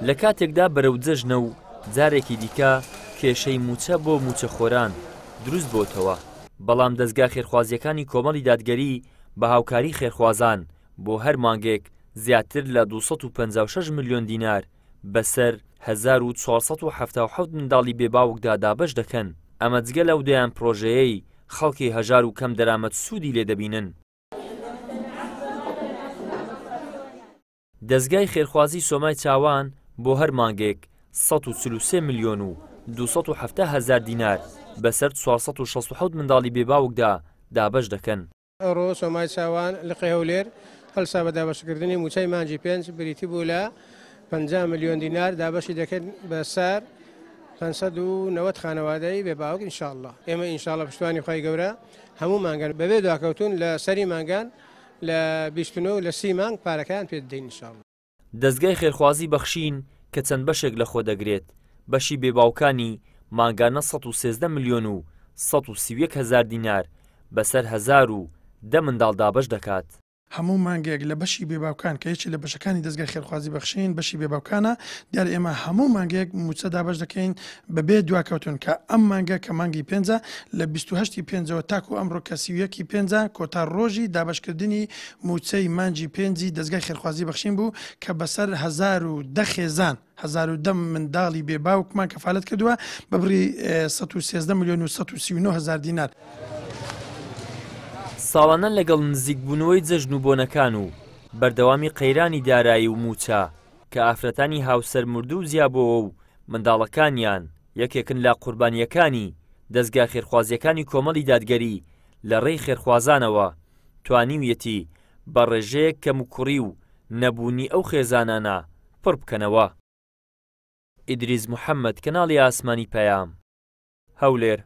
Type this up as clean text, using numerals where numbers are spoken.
لە کاتێکدا بەرەو جەژنە و جارێکی دیکە کێشەی مووچە بۆ مووچەخۆران دروست بۆتەوە، بەڵام دەزگا خێرخوازییەکانی کۆمەڵی دادگەری بە هاوکاری خێرخوازان بۆ هەر مانگێک زیاتر لە 256 ملیۆن دینار بەسەر 1477 منداڵی بێ باوکدا دابەش دەکەن، ئەمە جگە لەو دەیان پرۆژەیەی خەڵکی هەژار و کەم دەرامەت سوودی لێ دەبینن. دەزگای خێرخوازی سۆمای چاوان بۆ هەر مانگێک 143 ملیۆن و 270 هەزار دینار بەسەر 467 منداڵی بێ باوکدا دابەش دەکەن. ئەوڕۆ سۆمای چاوان لقی هەولێر هەڵسا بە دابەشکردنی مووچەی مانگی پێنج بریتی بوو لە 50 ملیۆن دینار دابەشی دەکرد بە سەر 590 خانەوادەی بێ باوک ئینشاءاللە ئێمە ئینشاءاللە پشتوانی خوای گەورە هەموو مانگان بەبێ دواکەوتون لە سەری مانگان لە 29 لە 30 مانگ پارەکەیان پێ دەدەین ئینشاءاللە. دەزگای خێرخوازی بەخشین کە چەند بەشێک لەخۆ دەگرێت، بەشی بێ باوکانی مانگانە 113 ملیۆن و 131 هەزار دینار بەسەر 1010 منداڵ دابەش دەکات. هەموو مانگێک لە بەشی بێباوکان کە یەکێ لە بەشەکانی دەزگای خێرخوازی بەخشین بەشی بێباوکانە، دیارە ئێمە هەموو مانگێک مووچە دابەش دەکەین بەبێ دواکەوتن کە ئەم مانگە کە مانگی پێنجە لە 28 ی پێنجەوە تاکو ئەمڕۆ کە 31 ی پێنجە کۆتا ڕۆژی دابەشکردنی مووچەی مانگی پێنجی دەزگای خێرخوازی بەخشین بوو کە بەسەر 1010 خێزان 1010 منداڵی بێ باوکمان کەفالەت کردووە بە بڕی 113 ملیۆن و 139 هەزار دینار. ساڵانە لەگەڵ نزیکبوونەوەی جەژن و بۆنەکان و بەردەوامی قەیرانی دارایی و مووچە کە ئافرەتانی هاوسەر مردوو و جیابۆوە و منداڵەکانیان یەکێکن لە قوربانییەکانی دەزگا خێرخوازییەکانی کۆمەڵی دادگەری لە ڕێی خێرخوازانەوە توانیویەتی بە ڕێژەیەک کەموکوڕی و نەبوونی ئەو خێزانانە پڕ بکەنەوە. ئیدریس محەمەد، کەناڵی ئاسمانی پەیام، هەولێر.